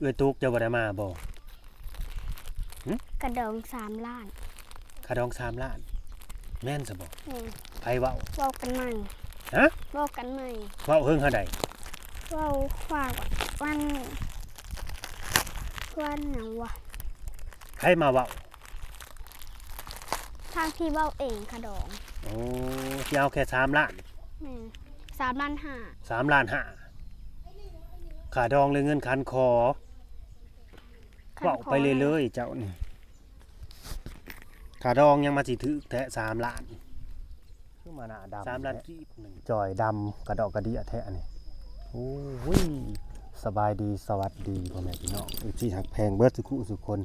ເອື້ອຍຕຸກ ເຈົ້າບໍ່ໄດ້ມາບໍ່? ຫຶ? ກະດອງສາມລ້ານ. ກະດອງສາມລ້ານ ແມ່ນຊະບໍ່? ແມ່ນ. ໃຜເວົ້າ? ເວົ້າກັນໃໝ່. ຮະ? ເວົ້າກັນໃໝ່. ເວົ້າເຫິງເທົ່າໃດ? ເວົ້າວ່າ ວັນ ວັນຫຍັງວະ? ໃຜມາເວົ້າ? ທາງທີ່ເວົ້າເອງ ກະດອງ. ໂອ້ ຊິເອົາແຄ່ສາມລ້ານ? ແມ່ນ. ສາມລ້ານຫ້າ. ສາມລ້ານຫ້າ ຄ່າດອງ ຫຼື ເງິນຂັນຂໍ? ເວົ້າໄປເລື້ອຍໆ ເຈົ້ານີ້. ຄ່າດອງຫຍັງມາຊິຖືກແທ້ ສາມລ້ານ? ຄືມາໜ້າດຳ ສາມລ້ານກີບໜຶ່ງ ຈ່ອຍດຳກະດອກກະເດຍແທ້ອັນນີ້. ໂອ້ຍ ສະບາຍດີ ສະຫວັດດີ ພໍ່ແມ່ພີ່ນ້ອງ ເອັຟຊີ ຮັກແພງເບິດສຸຂູສຸຄົນ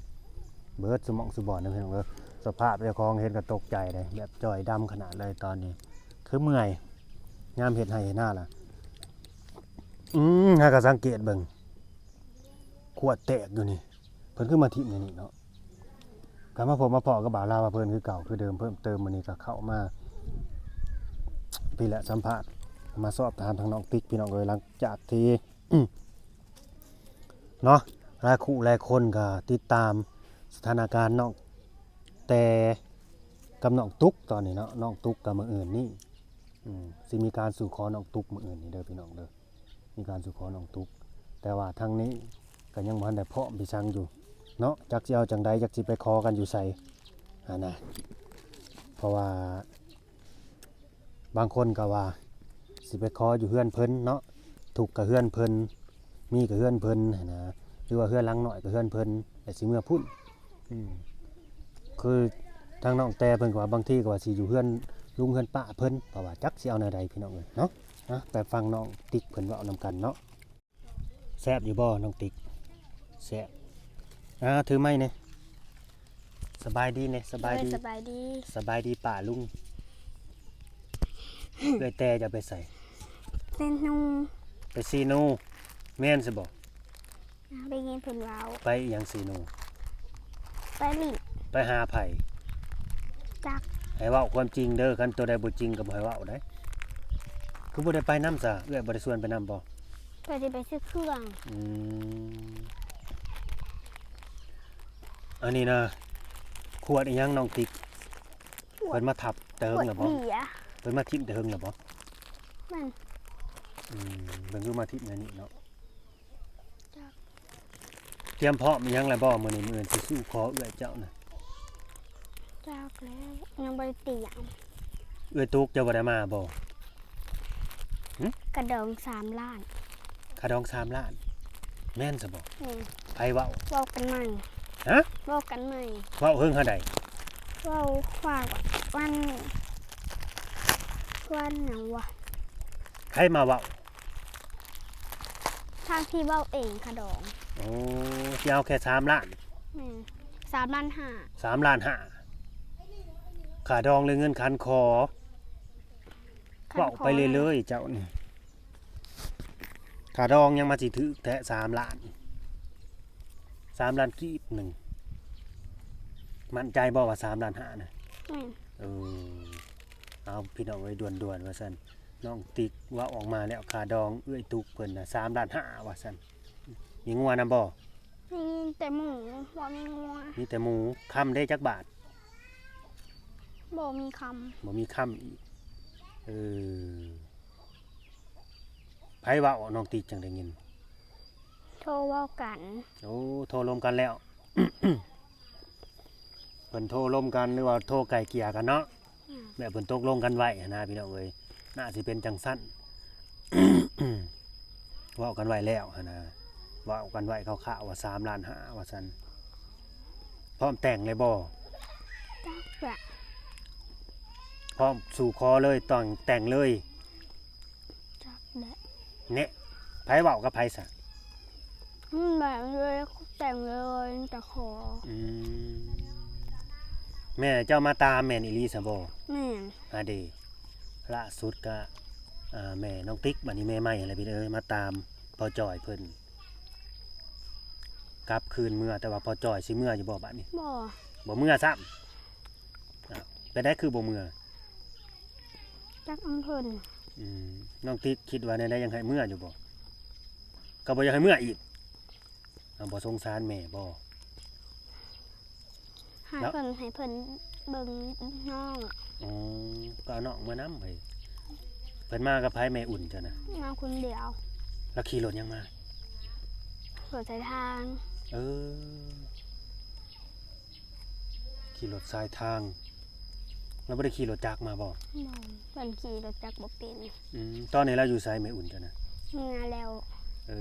ເບິດສຸໝ່ອງສຸບ່ອນເດີພີ່ນ້ອງເດີ. ສະພາບເຈົ້າຂອງເຫັນກະຕົກໃຈເດ້ ແບບຈ່ອຍດຳຂະໜາດເລີຍຕອນນີ້ ຄືເມື່ອຍ ຍາມເຮັດໄຮ່ເຮັດນາລະ. ອືມ ຫາກະສັງເກດເບິ່ງ ຂວດແຕກຢູ່ນີ້ ເພິ່ນຄືມາຖິ້ມຢູ່ນີ້ເນາະ. ກໍມາພົບມາພໍ້ກັບບ່າວລາວວ່າເພິ່ນຄືເກົ່າຄືເດີມ ເພີ່ມເຕີມມື້ນີ້ກໍເຂົ້າມາ ພີ້ແຫຼະ ສຳພາດ ມາສອບຖາມທາງນ້ອງຕິກ ພີ່ນ້ອງເອີຍ. ຫຼັງຈາກທີ່ ເນາະ ຫຼາຍຄູ່ຫຼາຍຄົນກໍຕິດຕາມສະຖານະການນ້ອງແຕ່ກັບນ້ອງຕຸກຕອນນີ້ເນາະ. ນ້ອງຕຸກກໍມື້ອື່ນນີ້ ອືມ ຊິມີການສູ່ຂໍນ້ອງຕຸກມື້ອື່ນນີ້ເດີພີ່ນ້ອງເດີ. ມີການສູ່ຂໍນ້ອງຕຸກ ແຕ່ວ່າທາງນີ້ກໍຍັງບໍ່ທັນໄດ້ພ້ອມພິສັງຢູ່ເນາະ ຈັກຊິເອົາຈັ່ງໃດ ຈັກຊິໄປຂໍກັນຢູ່ໃສຫັ້ນນະ. ເພາະວ່າບາງຄົນກໍວ່າຊິໄປຂໍຢູ່ເຮືອນເພິ່ນເນາະ ທຸກກໍເຮືອນເພິ່ນ ມີກໍເຮືອນເພິ່ນຫັ້ນນະ ຫຼືວ່າເຮືອນຫຼັງນ້ອຍກໍເຮືອນເພິ່ນ ແລ້ວຊິເມືອພຸ້ນ. ອືມ ຄືທາງນ້ອງແຕ່ເພິ່ນກໍວ່າບາງທີກໍວ່າຊິຢູ່ເຮືອນລຸງເຮືອນປ້າເພິ່ນ ເພາະວ່າຈັກຊິເອົາແນວໃດພີ່ນ້ອງເອີຍເນາະ. ອ່ະ ໄປຟັງນ້ອງຕິກເພິ່ນເວົ້ານຳກັນເນາະ. ແຊບຢູ່ບໍ່ນ້ອງຕິກ? ແຊບ. ອ່າ ຖືໄມແດ່ ສະບາຍດີແດ່ ສະບາຍດີ ໂດຍ ສະບາຍດີ ສະບາຍດີປ້າລຸງ. ເອື້ອຍແຕ່ຈະໄປໃສ? ເຊໂນ. ໄປເຊໂນ ແມ່ນຊະບໍ່? ໄດ້ຍິນເພິ່ນເວົ້າ. ໄປອີ່ຫຍັງເຊໂນ? ໄປຫຼິ້ນ. ໄປຫາໃຜ? ຈັກ. ໃຫ້ເວົ້າຄວາມຈິງເດີ ຄັນໂຕໃດບໍ່ຈິງກໍບໍ່ໃຫ້ເວົ້າໄດ໋. ຄືບໍ່ໄດ້ໄປນຳຊະ? ເອື້ອຍບໍ່ໄດ້ຊວນໄປນຳບໍ່? ເພິ່ນຊິໄປຊື້ເຄື່ອງ. ອືມ ອັນນີ້ນະ ຂວດອີ່ຫຍັງນ້ອງຕິກ? ຂວດ ເພິ່ນມາທັບແຕ່ເຫິງແລ້ວບໍ່? ຂວດເບຍ. ເພິ່ນມາຖິ້ມແຕ່ເຫິງແລ້ວບໍ່? ແມ່ນ. ອືມ ເພິ່ນຄືມາຖິ້ມແນວນີ້ເນາະ. ຈັກ. ຕຽມພ້ອມອີ່ຫຍັງແລ້ວບໍ່? ມື້ນີ້ ມື້ອື່ນຊິສູ່ຂໍເອື້ອຍເຈົ້ານະ. ຈັກແລ້ວ ຍັງບໍ່ໄດ້ຕຽມ. ເອື້ອຍຕຸກ ເຈົ້າບໍ່ໄດ້ມາບໍ່? ຫຶ? ກະດອງສາມລ້ານ. ກະດອງສາມລ້ານ ແມ່ນຊະບໍ່? ແມ່ນ. ໃຜເວົ້າ? ເວົ້າກັນໃໝ່. ຮະ? ເວົ້າກັນໃໝ່. ເວົ້າເຫິງເທົ່າໃດ? ເວົ້າວ່າ ວັນ ວັນຫຍັງວະ? ໃຜມາເວົ້າ? ທາງທີ່ເວົ້າເອງ ກະດອງ. ໂອ້ ຊິເອົາແຄ່ສາມລ້ານ? ແມ່ນ. ສາມລ້ານຫ້າ. ສາມລ້ານຫ້າ ຄ່າດອງ ຫຼື ເງິນຂັນຂໍ? ເວົ້າໄປເລື້ອຍໆ ເຈົ້ານີ້. ຄ່າດອງຫຍັງມາຊິຖືກແທ້ ສາມລ້ານ? ສາມລ້ານກີບໜຶ່ງ. ໝັ້ນໃຈບໍ່ວ່າສາມລ້ານຫ້ານະ? ແມ່ນ. ເອີ ເອົາ ພີ່ນ້ອງເອີຍ ດ່ວນໆ ວ່າຊັ້ນ. ນ້ອງຕິກເວົ້າອອກມາແລ້ວ ຄ່າດອງເອື້ອຍຕຸກເພິ່ນນະ ສາມລ້ານຫ້າ ວ່າຊັ້ນ. ມີງົວນຳບໍ່? ມີແຕ່ໝູ ບໍ່ມີງົວ. ມີແຕ່ໝູ. ຄຳເດ້ ຈັກບາດ? ບໍ່ມີຄຳ. ບໍ່ມີຄຳອີກ. ເອີ ໃຜເວົ້າ? ນ້ອງຕິກຈັ່ງໄດ້ຍິນ. ໂທເວົ້າກັນ. ໂອ້ ໂທລົມກັນແລ້ວ. ເພິ່ນໂທລົມກັນ ຫຼືວ່າໂທໄກ່ເກ່ຍກັນເນາະ. ອືມ ແບບເພິ່ນຕົກລົງກັນໄວ້ຫັ້ນນະ ພີ່ນ້ອງເອີຍ. ໜ້າຊິເປັນຈັ່ງຊັ້ນ. ເວົ້າກັນໄວ້ແລ້ວຫັ້ນນະ ເວົ້າກັນໄວ້ຄ່າວໆວ່າສາມລ້ານຫ້າວ່າຊັ້ນ. ພ້ອມແຕ່ງເລີຍບໍ່? ຈັກແຫຼະ. ພ້ອມສູ່ຂໍເລີຍ ຕ້ອງແຕ່ງເລີຍ. ຈັກແຫຼະ. ແນະ ໃຜເວົ້າກັບໃຜຊະ? ອືມ ແບບເລີຍ ແຕ່ງເລີຍ ຈະຂໍ. ອືມ ແມ່ເຈົ້າມາຕາມແມ່ນອີ່ຫຼີຊະບໍ່? ແມ່ນ. ອາເດ ລ່າສຸດກະ ອ່າ ແມ່ນ້ອງຕິກ ບາດນີ້ແມ່ໃໝ່ຫັ້ນແຫຼະພີ່ເອີຍ ມາຕາມພໍ່ຈ່ອຍເພິ່ນ ກັບຄືນເມືອ. ແຕ່ວ່າພໍ່ຈ່ອຍຊິເມືອຢູ່ບໍ່ບາດນີ້? ບໍ່ ບໍ່ເມືອຊ້ຳ. ອ້າວ ເປັນໃດຄືບໍ່ເມືອ? ຈັກນຳເພິ່ນ. ອືມ ນ້ອງຕິກຄິດວ່າແນວໃດ ຍັງໃຫ້ເມືອຢູ່ບໍ່? ກໍບໍ່ຢາກໃຫ້ເມືອອີກ. ເຮົາບໍ່ສົງສານແມ່ບໍ່? ໃຫ້ ແລ້ວ ເພິ່ນ ໃຫ້ເພິ່ນເບິ່ງນ້ອງ. ອໍ ກໍເອົານ້ອງມານຳເຮີ້ຍ. ເພິ່ນມາກັບໃຜແມ່ອຸ່ນເຈົ້ານະ? ມາຄົນດຽວ. ແລ້ວຂີ່ລົດຫຍັງມາ? ລົດສາຍທາງ. ເອີ ຂີ່ລົດສາຍທາງ. ລາວບໍ່ໄດ້ຂີ່ລົດຈັກມາບໍ່? ບໍ່ ເພິ່ນຂີ່ລົດຈັກບໍ່ເປັນ. ອືມ ຕອນນີ້ລາວຢູ່ໃສແມ່ອຸ່ນເຈົ້ານະ? ເມືອແລ້ວ. ເອີ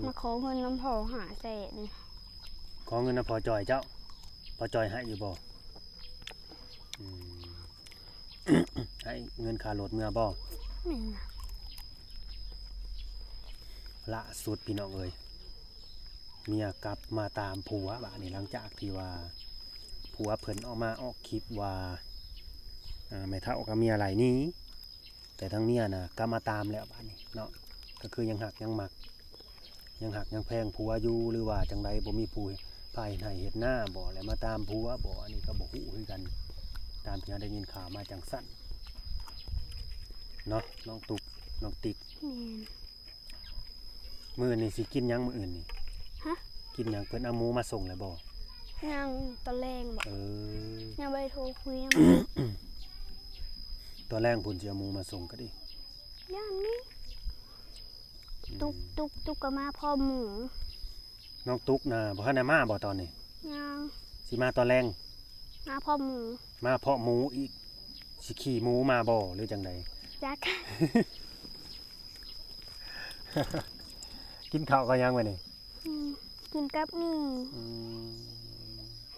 ມາຂໍເງິນນຳພໍ່ຫ້າແສນ. ຂໍເງິນນຳພໍ່ຈ່ອຍເຈົ້າ? ພໍ່ຈ່ອຍໃຫ້ຢູ່ບໍ່? ອືມ ໃຫ້ເງິນຄ່າລົດເມືອບໍ່? ແມ່ນ. ລ່າສຸດພີ່ນ້ອງເອີຍ ເມຍກັບມາຕາມຜົວບາດນີ້ ຫຼັງຈາກທີ່ວ່າຜົວເພິ່ນອອກມາອອກຄລິບວ່າ ເອີ ແມ່ເຖົ້າກັບເມຍໄລ່ໜີ ແຕ່ທາງເມຍນະກັບມາຕາມແລ້ວບາດນີ້ເນາະ ກໍຄືຍັງຮັກຍັງມັກ ຍັງຮັກຍັງແພງຜົວຢູ່ ຫຼືວ່າຈັ່ງໃດ ບໍ່ມີຜູ້ພາເຮັດໄຮ່ເຮັດນາບໍ່ ແລ້ວມາຕາມຜົວບໍ່ ອັນນີ້ກໍບໍ່ຮູ້ຄືກັນ ຕາມທີ່ເຮົາໄດ້ຍິນຂ່າວມາຈັ່ງຊັ້ນເນາະ ນ້ອງຕຸກ ນ້ອງຕິກ. ແມ່ນ. ມື້ນີ້ຊິກິນຫຍັງມື້ອື່ນນີ້? ຮະ? ກິນຫຍັງ? ເພິ່ນເອົາໝູມາສົ່ງແລ້ວບໍ່? ຍັງ ຕອນແລງບໍ? ເອີ ຍັງບໍ່ໄດ້ໂທຄຸຍນຳ. ຕອນແລງພຸ້ນຊິເອົາໝູມາສົ່ງກໍດີ. ຢ້ານມີ. ອືມ ຕຸກ ຕຸກ ຕຸກກໍມາພ້ອມໝູ. ນ້ອງຕຸກນະ ບໍ່ທັນໄດ້ມາບໍ່ຕອນນີ້? ຍັງ. ຊິມາຕອນແລງ? ມາພ້ອມໝູ. ມາພ້ອມໝູອີກ. ຊິຂີ່ໝູມາບໍ່ ຫຼືຈັ່ງໃດ? ຈັກ. ກິນເຂົ້າກັບຫຍັງມື້ນີ້? ອືມ ກິນກັບໝີ່. ອືມ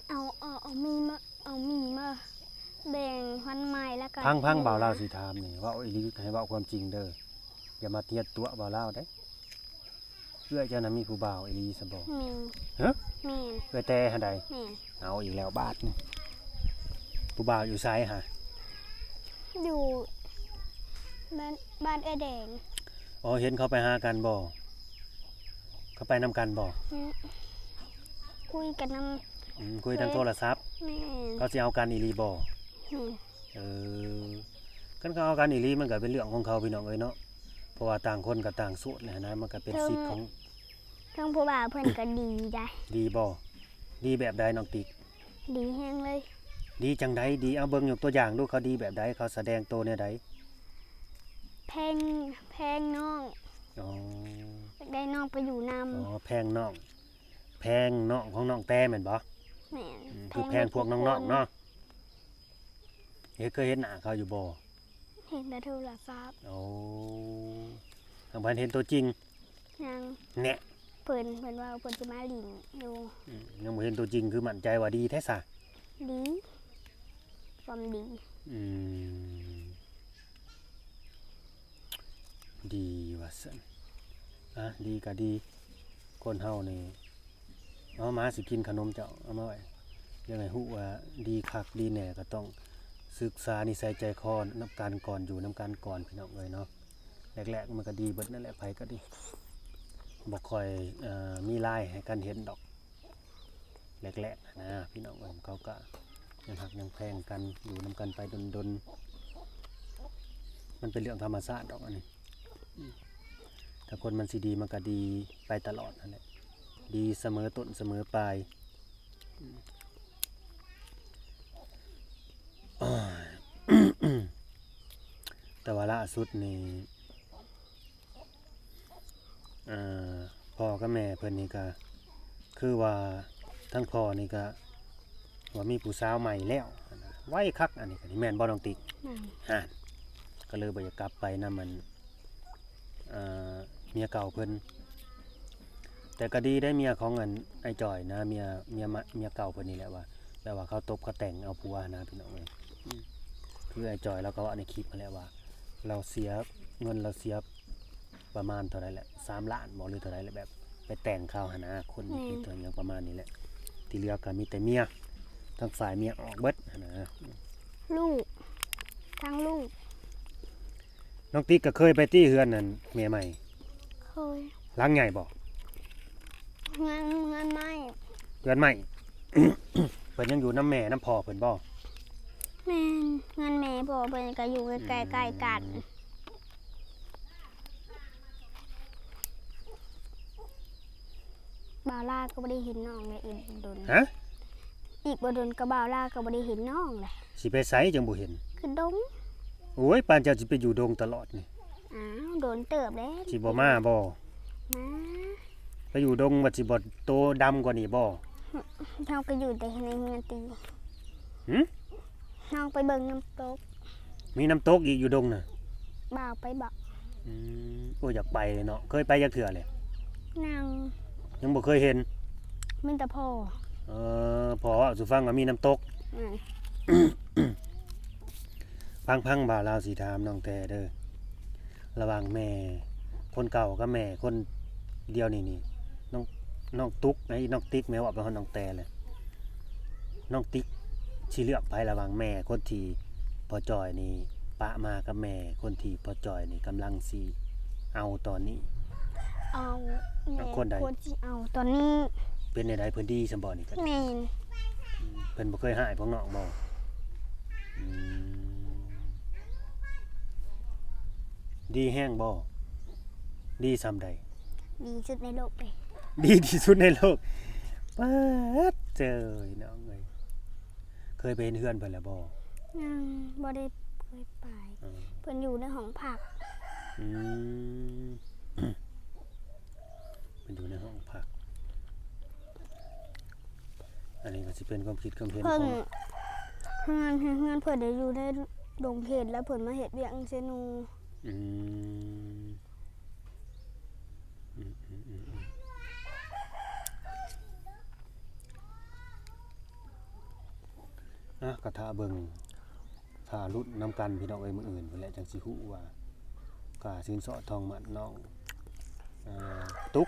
ເອົາ ເອົາ ເອົາໝີ່ມາ ເອົາໝີ່ມາແບ່ງພັນໄມ້ ແລ້ວກໍ ຟັງ ຟັງ ເອົາ ບ່າວລາວຊິຖາມນີ້ ເວົ້າອີ່ຫຼີ ໃຫ້ເວົ້າຄວາມຈິງເດີ ຢ່າມາທຽດຕົວະບ່າວລາວເດ້. ເອື້ອຍເຈົ້ານະມີຜູ້ບ່າວອີ່ຫຼີຊະບໍ່? ແມ່ນ. ຮະ? ແມ່ນ. ເອື້ອຍແຕ່ຫັ້ນໃດ? ແມ່ນ. ເອົາອີກແລ້ວບາດນີ້ ຜູ້ບ່າວຢູ່ໃສຫະ? ຢູ່ບ້ານ ບ້ານເອື້ອຍແດງ. ອໍ ເຫັນເຂົາໄປຫາກັນບໍ່? ເຂົາໄປນຳກັນບໍ່? ອືມ ຄຸຍກັນນຳ. ອືມ ຄຸຍທາງໂທລະສັບ. ແມ່ນ. ເຂົາຊິເອົາກັນອີ່ຫຼີບໍ່? ແມ່ນ. ເອີ ຄັນເຂົາເອົາກັນອີ່ຫຼີ ມັນກໍເປັນເລື່ອງຂອງເຂົາ ພີ່ນ້ອງເອີຍເນາະ ເພາະວ່າຕ່າງຄົນກໍຕ່າງໂສດແຫຼະນະ ມັນກໍເປັນສິດຂອງ ເທິງຜູ້ບ່າວເພິ່ນກໍດີໄດ໋. ດີບໍ່? ດີແບບໃດນ້ອງຕິກ? ດີແຮງເລີຍ. ດີຈັ່ງໃດ? ດີ ເອົາເບິ່ງຍົກຕົວຢ່າງດູ ເຂົາດີແບບໃດ? ເຂົາສະແດງໂຕແນວໃດ? ແພງ ແພງນ້ອງ. ອໍ ຢາກໄດ້ນ້ອງໄປຢູ່ນຳ. ອໍ ແພງນ້ອງ ແພງນ້ອງຂອງນ້ອງແຕ່ແມ່ນບໍ່? ແມ່ນ. ອືມ ຄືແພງພວກນ້ອງໆເນາະ. ເຮັດ ເຄີຍເຫັນໜ້າເຂົາຢູ່ບໍ່? ເຫັນແຕ່ໂທລະສັບ. ໂອ້ ຍັງບໍ່ທັນເຫັນຕົວຈິງ? ຍັງ. ແນະ ເພິ່ນ ເພິ່ນວ່າເພິ່ນຊິມາຫຼິ້ນຢູ່. ອືມ ຍັງບໍ່ເຫັນຕົວຈິງ ຄືໝັ້ນໃຈວ່າດີແທ້ສະ? ດີ ຄວາມດີ. ອືມ ດີວ່າຊັ້ນ. ອາ ດີກໍດີ ຄົນເຮົານີ້. ເອົາ ໝາຊິກິນຂະໜົມເຈົ້າ ເອົາມາໄວ້ ຢາກໃຫ້ຮູ້ວ່າດີຄັກດີແນ່ ກໍຕ້ອງສຶກສານິໄສໃຈຄໍນຳກັນກ່ອນ ຢູ່ນຳກັນກ່ອນ ພີ່ນ້ອງເອີຍເນາະ. ແລກໆມັນກໍດີເບິດນັ້ນແຫຼະ ໃຜກໍດີ ບໍ່ຄ່ອຍ ເອີ ມີລາຍໃຫ້ກັນເຫັນດອກ ແລກໆນະ ພີ່ນ້ອງເອີຍ. ເຂົາກໍຍັງຮັກຍັງແພງກັນ ຢູ່ນຳກັນໄປດົນໆ ມັນເປັນເລື່ອງທຳມະຊາດດອກອັນນີ້. ຖ້າຄົນມັນຊິດີ ມັນກໍດີໄປຕະຫຼອດຫັ້ນແຫຼະ ດີສະເໝີຕົ້ນສະເໝີປາຍ. ແຕ່ວ່າລ່າສຸດນີ້ ເອີ ພໍ່ກັບແມ່ເພິ່ນນີ້ກໍຄືວ່າ ທາງພໍ່ນີ້ກໍວ່າມີຜູ້ສາວໃໝ່ແລ້ວ ໄວຄັກ. ອັນນີ້ກໍນີ້ແມ່ນບໍ່ນ້ອງຕິກ? ແມ່ນ. ຫັ້ນ ກໍເລີຍບໍ່ຢາກກັບໄປນຳອັນ ເອີ ເມຍເກົ່າເພິ່ນ. ແຕ່ກໍດີໄດ໋ ເມຍຂອງອັນອ້າຍຈ່ອຍນະ ເມຍ ເມຍມະ ເມຍເກົ່າເພິ່ນນີ້ແຫຼະວ່າ ແບບວ່າເຂົາຕົບເຂົາແຕ່ງເອົາຜົວຫັ້ນນະ ພີ່ນ້ອງເອີຍ. ອືມ ຄືອ້າຍຈ່ອຍລາວກໍເວົ້າໃນຄລິບຫັ້ນແຫຼະວ່າ ລາວເສຍເງິນ ລາວເສຍປະມານເທົ່າໃດແຫຼະ ສາມລ້ານບໍ ຫຼືເທົ່າໃດແຫຼະ ແບບໄປແຕ່ງເຂົາຫັ້ນນະ ຄົນໃນຄລິບ ແມ່ນ ຫຍັງປະມານນີ້ແຫຼະ. ທີ່ເຫຼືອກໍມີແຕ່ເມຍ ທາງຝ່າຍເມຍອອກເບິດຫັ້ນນະ ລູກ ທັງລູກ. ນ້ອງຕິກກໍເຄີຍໄປຕິເຮືອນນັ້ນແມ່ໃໝ່? ເຄີຍ. ຫຼັງໃຫຍ່ບໍ່? ເຮືອນ ເຮືອນໄມ້. ເຮືອນໄມ້. ເພິ່ນຍັງຢູ່ນຳແມ່ນຳພໍ່ເພິ່ນບໍ່? ແມ່ນ ເຮືອນແມ່ພໍ່ເພິ່ນກໍຢູ່ໃກ້ໆກັນ. ອືມ. ບ່າວລາວກໍບໍ່ໄດ້ເຫັນນ້ອງແລ້ວ ອີກບໍ່ດົນ. ຮະ? ອີກບໍ່ດົນກໍບ່າວລາວກໍບໍ່ໄດ້ເຫັນນ້ອງແຫຼະ. ຊິໄປໃສຈັ່ງບໍ່ເຫັນ? ຂຶ້ນດົງ. ໂອ້ຍ ປານເຈົ້າຊິໄປຢູ່ດົງຕະຫຼອດນີ້. ອ້າວ ດົນເຕີບແລ້ວ. ຊິບໍ່ມາບໍ່? ມາ. ໄປຢູ່ດົງວ່າຊິບໍ່ໂຕດຳກວ່ານີ້ບໍ່? ເຮົາກໍຢູ່ແຕ່ໃນເຮືອນຕິ. ຫື? ນ້ອງໄປເບິ່ງນ້ຳຕົກ. ມີນ້ຳຕົກອີກຢູ່ດົງນະ? ບ່າວໄປບໍ? ອືມ ໂອ້ຍ ຢາກໄປເນາະ. ເຄີຍໄປຈັກເທື່ອແລ້ວ? ຍັງ. ຍັງບໍ່ເຄີຍເຫັນ? ມີແຕ່ພໍ່. ເອີ ພໍ່ເວົ້າສູ່ຟັງວ່າມີນ້ຳຕົກ. ອືມ. ຟັງໆ ບ່າວລາວຊິຖາມນ້ອງແຕ່ເດີ ລະຫວ່າງແມ່ຄົນເກົ່າກັບແມ່ຄົນດຽວນີ້ນີ້ ນ້ອງ ນ້ອງຕຸກ ໄອ້ນ້ອງຕິກ ແມ່ເວົ້າໄປຮອດນ້ອງແຕ່ແຫຼະ ນ້ອງຕິກຊິເລືອກໃຜລະຫວ່າງແມ່ຄົນທີ່ພໍ່ຈ່ອຍນີ້ປະມາກັບແມ່ຄົນທີ່ພໍ່ຈ່ອຍນີ້ກຳລັງຊິເອົາຕອນນີ້? ເອົາແມ່ ເອົາຄົນໃດ? ຄົນທີ່ເອົາຕອນນີ້. ເປັນແນວໃດ ເພິ່ນດີຊ່ຳບໍ່ນີ້? ແມ່ນ. ເພິ່ນບໍ່ເຄີຍຮ້າຍພວກນ້ອງບໍ່? ອືມ ດີແຮງບໍ່? ດີຊ່ຳໃດ? ດີສຸດໃນໂລກເດ້. ດີທີ່ສຸດໃນໂລກ. ປາດເຈີຍ ນ້ອງເອີຍ ເຄີຍໄປເຫັນເຮືອນເພິ່ນແລ້ວບໍ່? ຍັງບໍ່ໄດ້ເຄີຍໄປ. ເອີ ເພິ່ນຢູ່ໃນຫ້ອງພັກ. ອືມ ເພິ່ນຢູ່ໃນຫ້ອງພັກ. ອັນນີ້ກໍຊິເປັນຄວາມຄິດຄວາມເຫັນຂອງ ເພິ່ນ ເຮືອນ ເຮືອນເພິ່ນໄດ້ຢູ່ໃນດົງເຂດ ແລ້ວເພິ່ນມາເຮັດວຽກຢູ່ເຊໂນ. ອືມ ອືມ ອືມ ອືມ ອືມ ອ່ະ ກໍຖ້າເບິ່ງ ຖ້າລຸ້ນນຳກັນພີ່ນ້ອງເອີຍ ມື້ອື່ນພຸ້ນແຫຼະ ຈັ່ງຊິຮູ້ວ່າຄ່າສິນສອດທອງໝັ້ນນ້ອງ ອ່າ ຕຸກ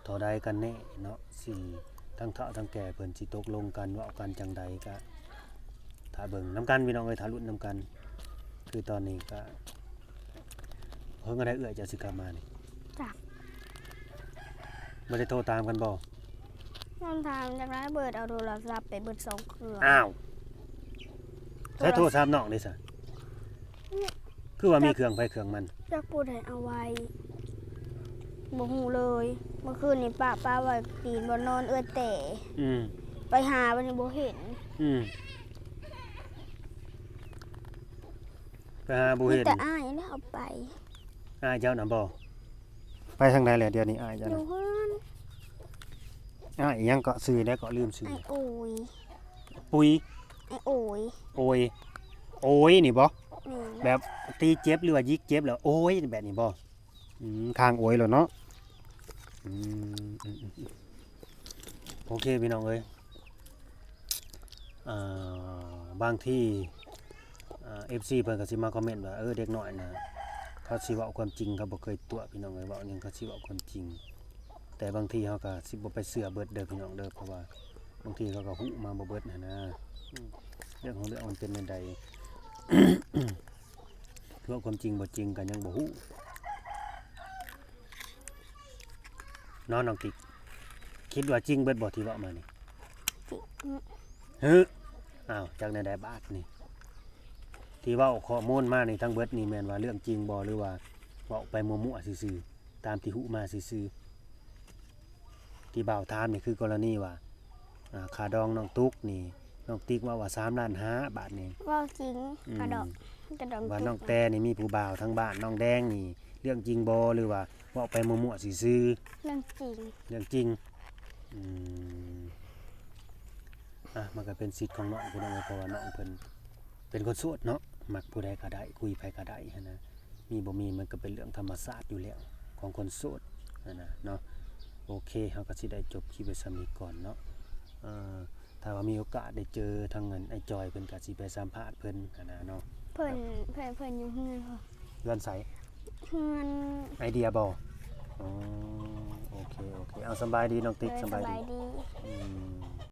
ເທົ່າໃດກັນແນ່ເນາະ ຊິທັງເຖົ້າທັງແກ່ເພິ່ນຊິຕົກລົງກັນເວົ້າກັນຈັ່ງໃດ ກະຖ້າເບິ່ງນຳກັນພີ່ນ້ອງເອີຍ ຖ້າລຸ້ນນຳກັນ. ຄືຕອນນີ້ກະ ເພິ່ນກໍໄດ້ເອື້ອຍເຈົ້າຊິກັບມານີ້ ຈັກ ບໍ່ໄດ້ໂທຕາມກັນບໍ່? ໂທຕາມຈັກໄດ້ ເບີດເອົາໂທລະສັບໄປເບິດສອງເຄື່ອງ. ອ້າວ ໃຊ້ໂທລະສັບນ້ອງເດ້ຊະ? ຄືວ່າມີເຄື່ອງໃຜເຄື່ອງມັນ. ຈັກຜູ້ໃດເອົາໄວ້ ບໍ່ຮູ້ເລີຍ. ເມື່ອຄືນນີ້ປະ ປະໄວ້ຕີນບ່ອນນອນເອື້ອຍແຕ່. ອືມ ໄປຫາບັດນີ້ບໍ່ເຫັນ. ອືມ ໄປຫາບໍ່ເຫັນ. ມີແຕ່ອ້າຍແລ້ວເອົາໄປ. ອ້າຍເຈົ້ານະບໍ່? ໄປທາງໃດແລ້ວດຽວນີ້ອ້າຍເຈົ້ານະ? ຢູ່ເຮືອນ. ອ້າຍອີ່ຫຍັງເກາະ? ຊື່ໃດເກາະ? ລືມຊື່. ອ້າຍໂອຍ. ປຸຍ? ອ້າຍໂອຍ. ໂອຍ ໂອຍນີ້ບໍ່? ແມ່ນ. ແບບຕີເຈັບ ຫຼືວ່າຍິກເຈັບແລ້ວໂອຍແບບນີ້ບໍ່? ອືມ ຂ້າງໂອຍໂລດເນາະ. ອືມ ອືມ ອືມ ອືມ ໂອເຄພີ່ນ້ອງເອີຍ ອ່າ ບາງທີ ອ່າ ເອັຟຊີ ເພິ່ນກໍຊິມາຄອມເມັນວ່າ ເອີ ເດັກນ້ອຍນະ ເຂົາຊິເວົ້າຄວາມຈິງ ເຂົາບໍ່ເຄີຍຕົວະ ພີ່ນ້ອງເອີຍ ເວົ້າຫຍັງເຂົາຊິເວົ້າຄວາມຈິງ. ແຕ່ບາງທີເຮົາກໍຊິບໍ່ໄປເຊື່ອເບິດເດີພີ່ນ້ອງເດີ ເພາະວ່າບາງທີເຂົາກໍຮູ້ມາບໍ່ເບິດຫັ້ນນະ. ອືມ ເລື່ອງຂອງເລື່ອງມັນເປັນແນວໃດ ເພາະຄວາມຈິງບໍ່ຈິງກໍຍັງບໍ່ຮູ້. ເນາະ ນ້ອງຕິກ ຄິດວ່າຈິງເບິດບໍ່ທີ່ເວົ້າມານີ້? ຈິງ. ຫື? ອ້າວ ຈັກແນວໃດບາດນີ້? ທີ່ເວົ້າຂໍ້ມູນມານີ້ທັງເບິດນີ້ແມ່ນວ່າເລື່ອງຈິງບໍ່ ຫຼືວ່າເວົ້າໄປມົ້ວໆຊື່ໆ ຕາມທີ່ຮູ້ມາຊື່ໆ? ທີ່ບ່າວຖາມນີ້ຄືກໍລະນີວ່າ ອ່າ ຄ່າດອງນ້ອງຕຸກນີ້ ນ້ອງຕິກເວົ້າວ່າສາມລ້ານຫ້າ ບາດນີ້. ເວົ້າຈິງ. ອືມ ຄ່າດອງ ຄ່າດອງ ວ່ານ້ອງແຕ່ນີ້ມີຜູ້ບ່າວທາງບ້ານນ້ອງແດງນີ້ ເລື່ອງຈິງບໍ່ ຫຼືວ່າເວົ້າໄປມົ້ວໆຊື່ໆ? ເລື່ອງຈິງ. ເລື່ອງຈິງ. ອືມ ອ່ະ ມັນກໍເປັນສິດຂອງນ້ອງ ພີ່ນ້ອງເອີຍ ເພາະວ່ານ້ອງເພິ່ນເປັນຄົນໂສດເນາະ ມັກຜູ້ໃດກໍໄດ້ ຄຸຍໃຜກໍໄດ້ຫັ້ນນະ. ມີບໍ່ມີມັນກໍເປັນເລື່ອງທຳມະຊາດຢູ່ແລ້ວຂອງຄົນໂສດຫັ້ນນະເນາະ. ໂອເຄ ເຮົາກໍຊິໄດ້ຈົບຄລິບໄວ້ສ່ຳນີ້ກ່ອນເນາະ. ເອີ ຖ້າວ່າມີໂອກາດໄດ້ເຈີທາງອັນອ້າຍຈອຍ ເພິ່ນກໍຊິໄປສຳພາດເພິ່ນຫັ້ນນະເນາະ. ເພິ່ນ ເພິ່ນ ເພິ່ນຢູ່ເຮືອນ. ເຮືອນໃສ? ເຮືອນ ໄອເດຍບໍ່? ອໍ ໂອເຄ ໂອເຄ ເອົາ ສຳບາຍດີນ້ອງຕິກ. ໂດຍ ສຳບາຍດີ. ສະບາຍດີ. ອືມ.